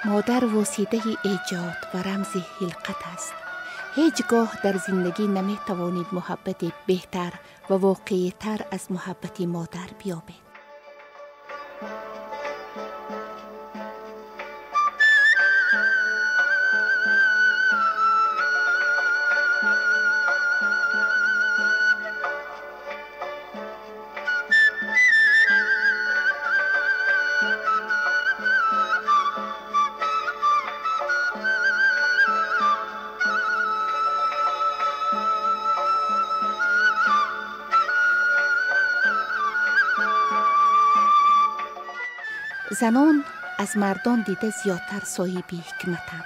مادر وسیله ایجاد و رمز خلقت است. هیچگاه در زندگی نمی توانید محبت بهتر و واقعی تر از محبت مادر بیابید. زنان از مردان دیده زیادتر صاحب حکمتند.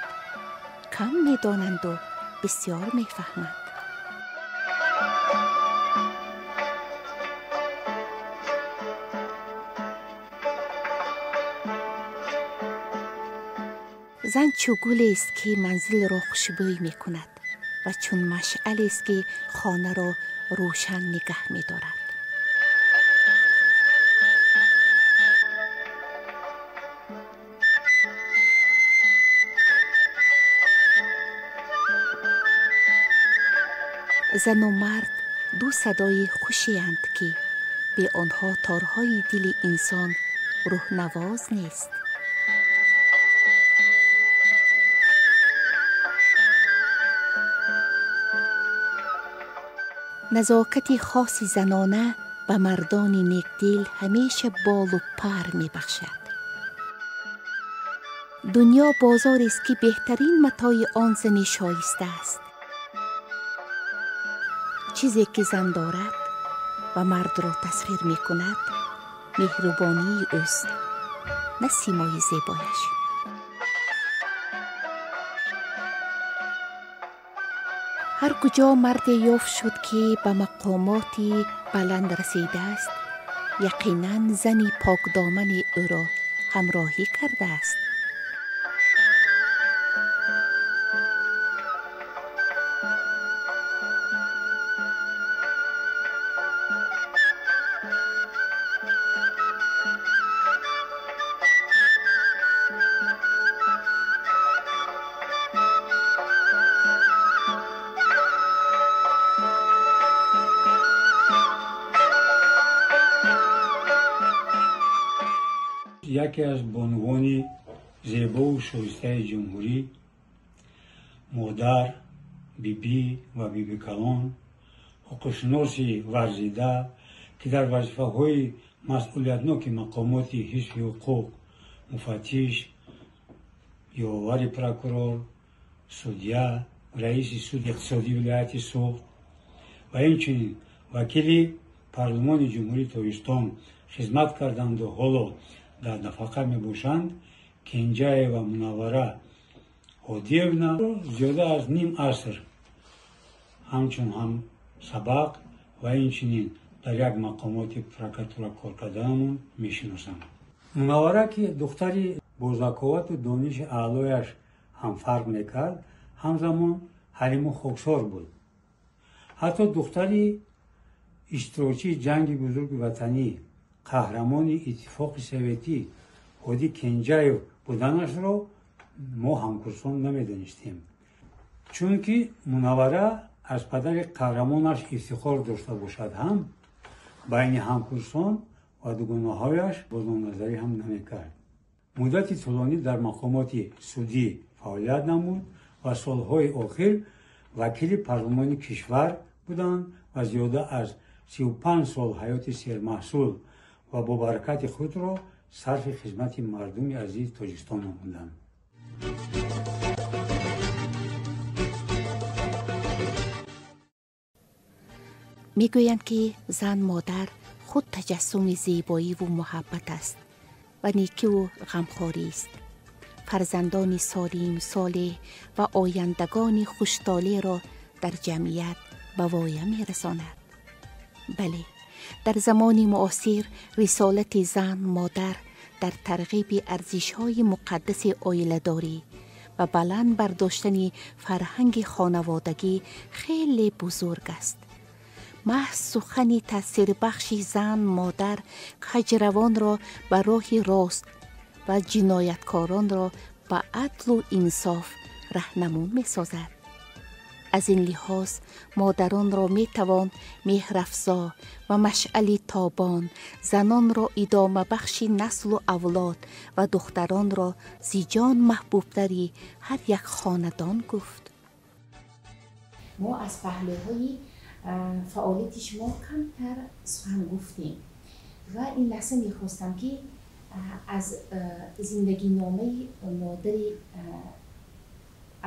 کم میدانند و بسیار میفهمند. زن چو گل است که منزل را خوشبوی میکند و چون مشعل است که خانه را روشن نگه میدارد. زن و مرد دو صدای خوشی اند که به آنها تارهای دل انسان روح نواز نیست. نزاکت خاص زنانه به مردان نیکدل همیشه بال و پر می بخشد. دنیا بازار است که بهترین متاع آن زن شایسته است. چیزی که زن دارد و مرد را تسخیر می کند مهربانی اوست، نه سیمای زیبایش. هر کجا مرد یافت شد که به مقامات بلند رسیده است، یقینا زنی پاک دامن او را همراهی کرده است. Яке аз бонувони зебову шоистаи ҷумҳурӣ, модар, бибӣ ва бибикалон, ҳуқуқшиноси варзида, ки дар вазифаҳои масъулиятноки мақомоти ҳифзи ҳуқуқ, муфаттиш, ёвари прокурор, судя, раиси суди иқтисодии вилояти Суғд ва инчунин вакили парлумони Ҷумҳурии Тоҷикистон хизмат карданду ҳоло дар нафақа мебошанд, Кенҷаева Мунаввара Ҳодиевна зиёда аз ним аср ҳамчун ҳам сабақ ва инчунин дар як мақомоти прокуратура кор карданамон мешиносам. Мунаввара, ки духтари бо заковату дониши аълояш ҳам фарқ мекард, ҳамзамон ҳалиму хоксор буд. Ҳатто духтари иштирокчии ҷанги бузурги ватанӣ, қаҳрамони Иттифоқи Советӣ Ҳодӣ Кенҷаев буданашро мо ҳамкурсон намедонистем, чунки Мунаввара аз падари қаҳрамонаш ифтихор дошта бошад ҳам, байни ҳамкурсон ва дугонаҳояш бозномназарӣ ҳам намекард. Муддати тӯлонӣ дар мақомоти судӣ фаъолият намуд ва солҳои охир вакили парлумони кишвар буданд ва зиёда аз 35 сол ҳаёти сермаҳсул ва бо баракати худро сарфи хизмати мардуми азизи Тоҷикистон намуданд. Мегӯянд, ки зан модар худ таҷассуми зебоиву муҳаббат аст ва некиву ғамхорист. Фарзандони солим, солеҳ ва ояндагони хуштолеъро дар ҷамъият ба воя мерасонад. Бале, дар замони муосир рисолати зан модар дар тарғиби арзишҳои муқаддаси оиладорӣ ва баланд бардоштани фарҳанги хонаводагӣ хеле бузург аст. Маҳз сухани таъсирбахши зан модар каҷравонро ба роҳи рост ва ҷинояткоронро ба адлу инсоф раҳнамун месозад. Аз ин лиҳоз модаронро метавон меҳрафзо ва машъали тобон, занонро идомабахши наслу авлод ва духтаронро зиҷон маҳбубтари ҳар як хонадон гуфт. Мо аз паҳлӯҳои фаъолияти шумо камтар сухан гуфтем ва ин лаҳза мехостам, ки аз зиндагиномаи модари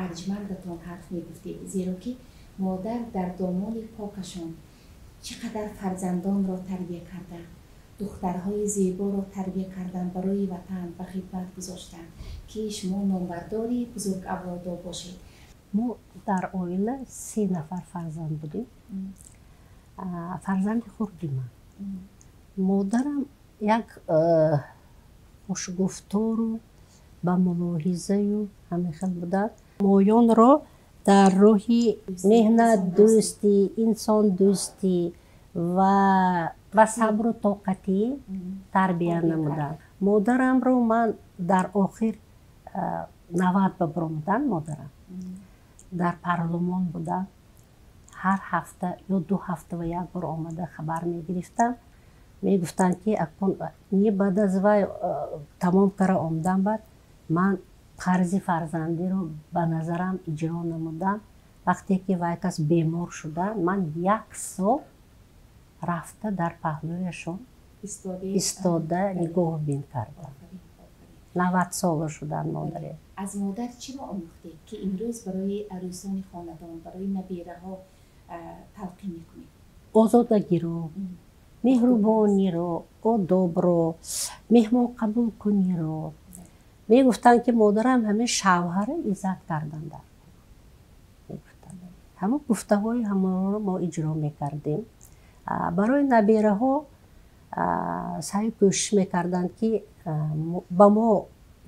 арҷмандатон ҳарф мегуфтед, зеро ки модар дар домони покашон чӣ қадар фарзандонро тарбия карданд, духтарҳои зеборо тарбия карданд, барои ватан ба хидмат гузоштанд, ки шумо номбардори бузург авлодо бошед. Мо дар оила се нафар фарзанд будем. Фарзанди хурди ман. Модарам як хушгуфтору ба мулоҳизаю ҳамин хел буданд. Моёнро дар роҳи меҳнатдӯстӣ, инсондӯстӣ ва сабру тоқатӣ тарбия намуданд. Модарамро ман дар охир 90 ба баромадан, модарам дар парлумон будам. Ҳар ҳафта ё 2 ҳафта ва як бор омада хабар мегирифтам. Мегуфтанд, ки акун не, баъд аз вай тамом кара омадан баъд ман қарзи фарзандиро ба назарам иҷро намудам. Вақте ки вай кас бемор шуда, ман як сол рафта дар паҳлӯяшон истода нигоҳбин кардам. 90 сола шуданд модаре. Аз модар чиро омӯхтед, ки имрӯз барои арӯсони хонадон, барои набераҳо талқин мекунед? Озодагиро, меҳрубониро, одобро, меҳмонқабулкуниро. Мегуфтанд, ки модарам ҳамин шавҳара иззат кардан дар мегуфтанд. Ҳамон гуфтаҳои ҳамонро мо иҷро мекардем. Барои набераҳо саъю кӯшиш мекарданд, ки ба мо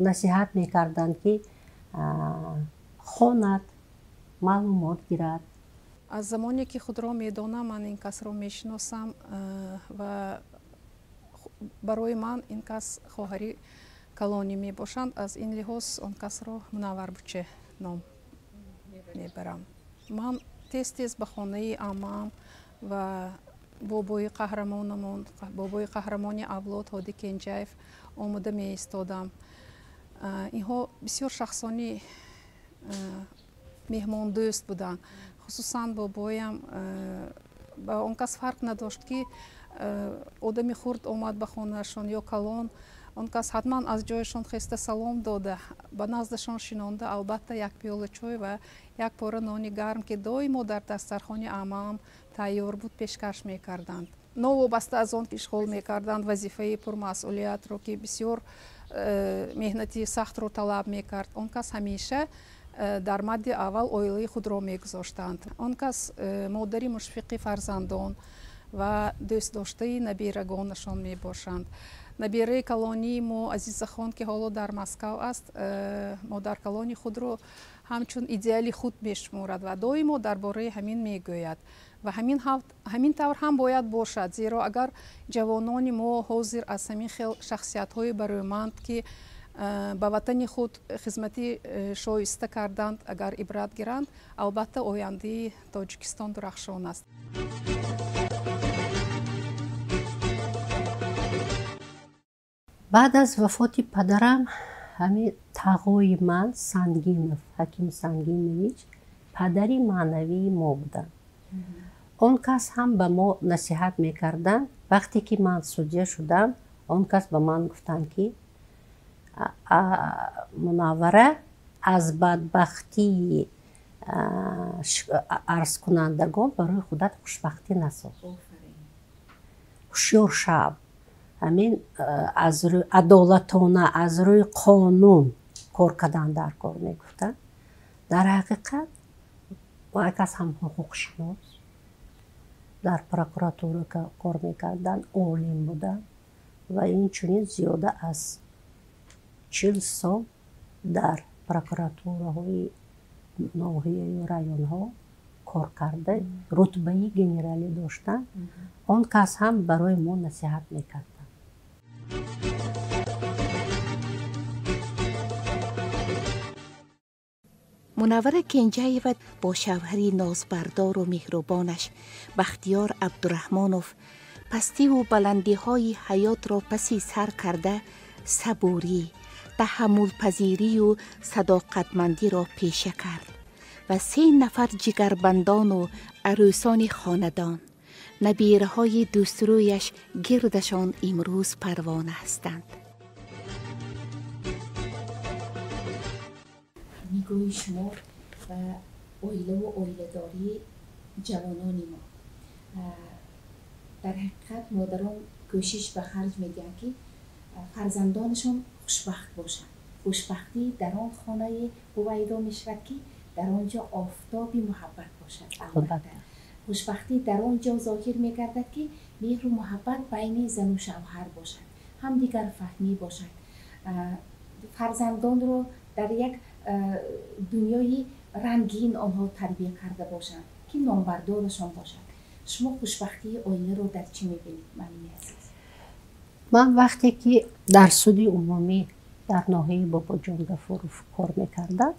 насиҳат мекарданд, ки хонад, маълумот гирад. Аз замоне ки худро медонам, ман ин касро мешиносам ва барои ман ин кас хоҳари калонӣ мебошанд. Аз ин лиҳоз он касро Мунаввар буче ном мебарам. Ман тез-тез ба хонаи аммаам ва бобои қаҳрамонамон, бобои қаҳрамони авлод Ҳодӣ Кенҷаев омода меистодам. Инҳо бисёр шахсони меҳмондӯст буданд. Хусусан бобоям, ба он кас фарқ надошт, ки одами хурд омад ба хонаашон ё калон, он кас ҳатман аз ҷояшон хеста салом дода, ба наздашон шинонда, албатта як пиёла чой ва як пора нони гарм, ки доимо дар дастархони аммаам тайёр буд, пешкаш мекарданд. Новобаста аз он ишғол мекарданд вазифаи пурмасъулиятро, ки бисёр меҳнати сахтро талаб мекард, он кас ҳамеша дар мадди аввал оилаи худро мегузоштанд. Он кас модари мушфиқи фарзандон ва дӯстдоштаи наберагонашон мебошанд. Набераи калонии мо Азизахон, ки ҳоло дар Москав аст, модаркалони худро ҳамчун идеали худ мешуморад ва доимо дар бораи ҳамин мегӯяд. Ва ҳамин тавр ҳам бояд бошад, зеро агар ҷавонони мо ҳозир аз ҳамин хел шахсиятҳои барӯманд, ки ба ватани худ хизмати шоиста карданд, агар ибрат гиранд, албатта ояндаи Тоҷикистон дурахшон аст. Баъд аз вафоти падарам ҳамин тағои ман Сангинов, Ҳаким Сангинович, падари маънавии мо буданд. Он кас ҳам ба мо насиҳат мекарданд. Вақте ки ман судя шудам, он кас ба ман гуфтанд, ки Мунаввара, аз бадбахтии арзкунандагон барои худат хушбахтӣ насоз, ҳушёр шав, ҳамин аз рӯи адолатона, аз рӯи қонун кор кардан дар кор мегуфтанд. Дар ҳақиқат вай кас ҳам ҳуқуқшинос, дар прокуратура кор мекарданд, олим буданд ва инчунин зиёда аз 40 сол дар прокуратураҳои ноҳияю районҳо кор карда, рутбаи генералӣ доштанд. Он кас ҳам барои мо насиҳат мекарданд. Мунаввара Кенҷаева бо шавҳари нозбардору меҳрубонаш Бахтиёр Абдураҳмонов пастиву баландиҳои ҳаётро паси сар карда, сабурӣ, таҳаммулпазирию садоқатмандиро пеша кард ва 3 нафар ҷигарбандону арӯсони хонадон, набираҳои дӯстрӯяш гирдашон имрӯз парвона ҳастанд. Нигоҳи шумо ба оилаву оиладории ҷавонони мо. Дар ҳақиқат модарон кӯшиш ба харҷ медиҳанд, ки фарзандонашон хушбахт бошанд. Хушбахтӣ дар он хонае ҳувайдо мешавад, ки дар он ҷо офтоби муҳаббат бошад. Албатта хушбахтӣ дар он ҷо зоҳир мегардад, ки меҳру муҳаббат байни зану шавҳар бошад, ҳамдигарфаҳмӣ бошад, фарзандонро дар як дунёи рангин онҳо тарбия карда бошанд, ки номбардорашон бошад. Шумо хушбахтии оиларо дар чӣ мебинед, муаллими азиз? Ман вақте ки дар суди умумӣ дар ноҳияи Бобоҷон Гафуров кор мекардам,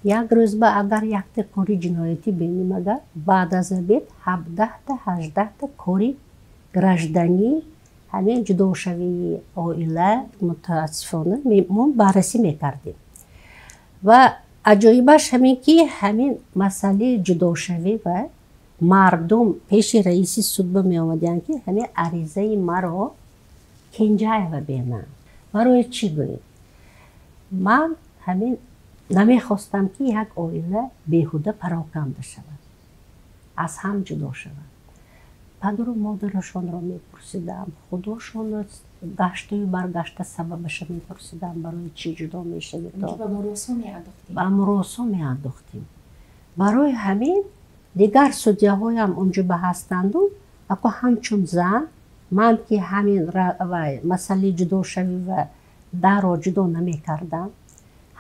як рӯз ба агар якта кори ҷиноятӣ бинем, агар баъд аз обед 17та 18та кори гражданӣ, ҳамин ҷудошавии оила, мутаассифона мо баррасӣ мекардем. Ва аҷоибаш ҳамин ки ҳамин масъалаи ҷудошавӣ ва мардум пеши раиси судба меомаданд, ки ҳамин аризаи маро Кенҷаева бинанд. Барои чӣ гӯед? Ман ҳамин намехостам, ки як оила беҳуда пароканда шавад, аз ҳам ҷудо шавад. Падару модарашонро мепурсидам, худошонро гаштаю баргашта сабабаша мепурсидам, барои чӣ ҷудо мешавед. Ба муросо меандохтем. Барои ҳамин дигар судяҳоям онҷо ба ҳастанду, ако ҳамчун зан ман ки ҳамин масъалаи ҷудошавӣ ва дарро ҷудо намекардам,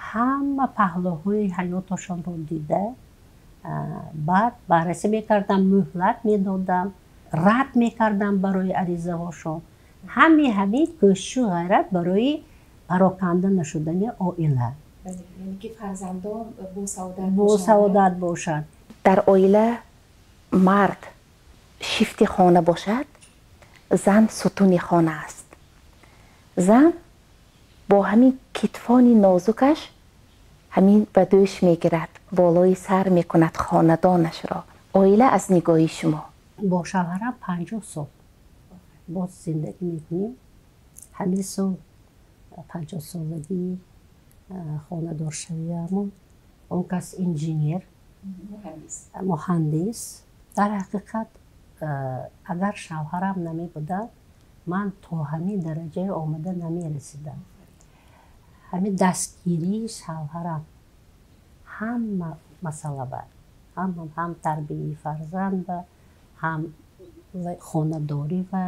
ҳама паҳлӯҳои ҳаёташонро дида, баъд баррасӣ мекардам, муҳлат медодам, рад мекардам барои аризаҳошон. Ҳамин кӯшишу ғайрат барои пароканда нашудани оила, ки фарзандон бо саодат бошанд. Дар оила мард шифти хона бошад, зан сутуни хона аст. Зан бо ҳамин китфони нозукаш ҳамин ба дӯш мегирад, болои сар мекунад хонадонашро. Оила аз нигоҳи шумо? Бо шавҳарам 50 сол боз зиндагӣ мекунем. Ҳамин сол 50 солагии хонадоршавиамон. Он кас инженер, муҳандис. Дар ҳақиқат Агар шавҳарам намебудад, ман то ҳамин дараҷаи омада намерасидам. Ҳамин дастгирии шавҳарам ҳама масъала ба, ҳам тарбияи фарзанд ба, ҳам хонадорӣ ва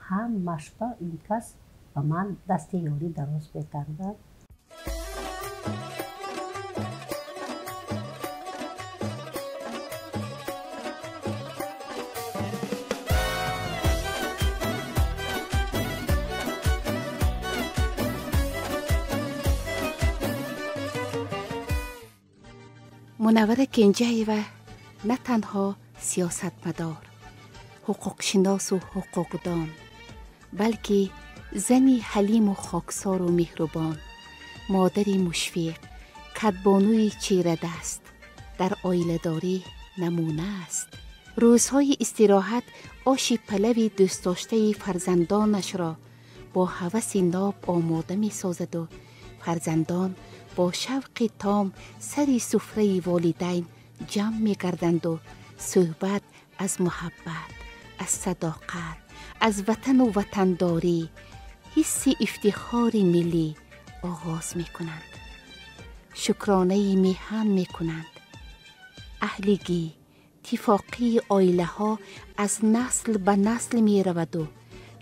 ҳамаш ба ин кас ба ман дасти ёрӣ дароз мекарданд. Мунаввара Кенҷаева на танҳо сиёсатмадор, ҳуқуқшиносу ҳуқуқдон, балки зани ҳалиму хоксору меҳрубон, модари мушфиқ, кадбонуи чирадаст, дар оиладорӣ намуна аст. Рӯзҳои истироҳат оши палави дӯстдоштаи фарзандонашро бо ҳаваси ноб омода месозаду фарзандон бо шавқи том сари суфраи волидайн ҷамъ мегарданду суҳбат аз муҳаббат, аз садоқат, аз ватану ватандорӣ, ҳисси ифтихори миллӣ оғоз мекунанд. Шукронаи меҳан мекунанд. Аҳлигӣ, тифоқии оилаҳо аз насл ба насл мераваду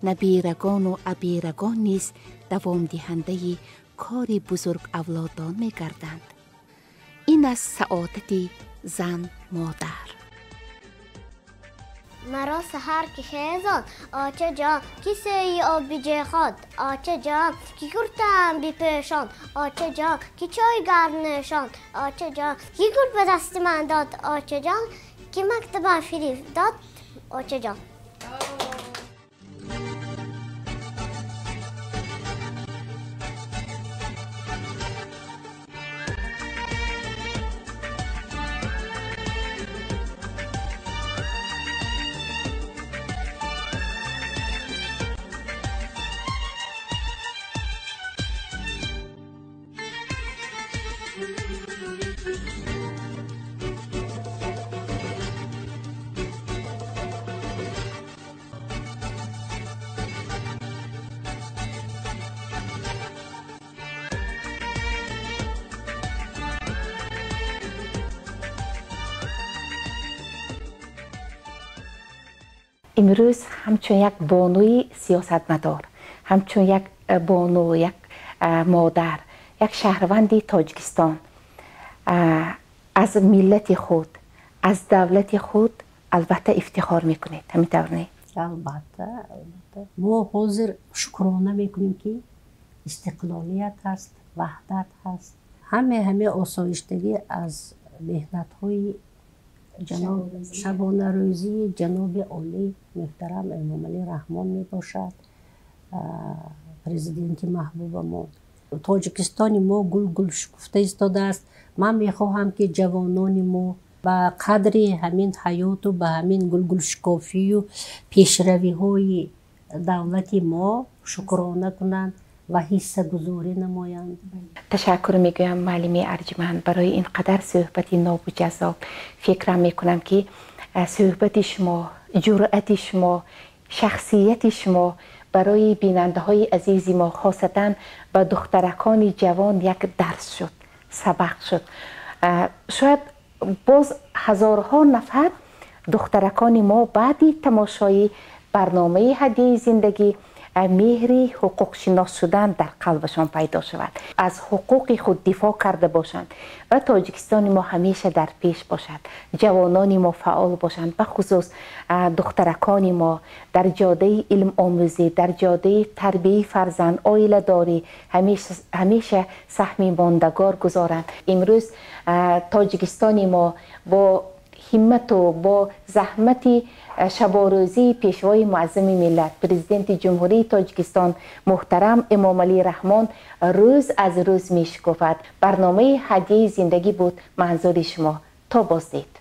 набирагону абирагон низ давомдиҳандаи кори бузург авлодон мегарданд. Ин аст саодати зан модар. Маро саҳар ки хезон, оча ҷон, ки сӯи оби ҷехон, оча ҷон, ки куртаам бипӯшон, оча ҷон, ки чой гарм нӯшон, оча ҷон, ки гул ба дасти ман дод, оча ҷон, ки мактабам фириб дод, оча ҷон. Имрӯз ҳамчун як бонуи сиёсатмадор, ҳамчун як бону, як модар, як шаҳрванди Тоҷикистон аз миллати худ, аз давлати худ албатта ифтихор мекунед. Ҳамин тавр не? Албатта, албатта. Мо ҳозир шукрона мекунем, ки истиқлолият ҳаст, ваҳдат ҳаст. Ҳаме осоиштагӣ аз меҳнатҳои шабонарӯзии ҷаноби олӣ муҳтарам Эмомалӣ Раҳмон мебошад, президенти маҳбубамон. Тоҷикистони мо гулгул шукуфта истодааст. Ман мехоҳам, ки ҷавонони мо ба қадри ҳамин ҳаёту ба ҳамин гулгулшукофию пешравиҳои давлати мо шукрона кунанд ва ҳиссагузорӣ намоянд. Ташаккур мегӯям, муаллими арҷманд, барои ин қадар суҳбати нобу ҷаззоб. Фикрам мекунам, ки суҳбати шумо, ҷуръати шумо, шахсияти шумо барои бинандаҳои азизи мо, хосатан ба духтаракони ҷавон як дарс шуд, сабақ шуд. Шояд боз ҳазорҳо нафар духтаракони мо баъди тамошои барномаи ҳадияи зиндагӣ меҳри ҳуқуқшинос шудан дар қалбашон пайдо шавад, аз ҳуқуқи худ дифоъ карда бошанд ва Тоҷикистони мо ҳамеша дар пеш бошад, ҷавонони мо фаъол бошанд, бахусус духтаракони мо дар ҷодаи илмомӯзӣ, дар ҷодаи тарбияи фарзанд, оиладорӣ ҳамеша саҳми мондагор гузоранд. Имрӯз Тоҷикистони мо бо ҳиммату бо заҳмати шаборӯзии пешвои муаззами миллат, президенти Ҷумҳурии Тоҷикистон муҳтарам Эмомалӣ Раҳмон рӯз аз рӯз мешукуфад. Барномаи ҳадияи зиндагӣ буд манзури шумо. То боздид.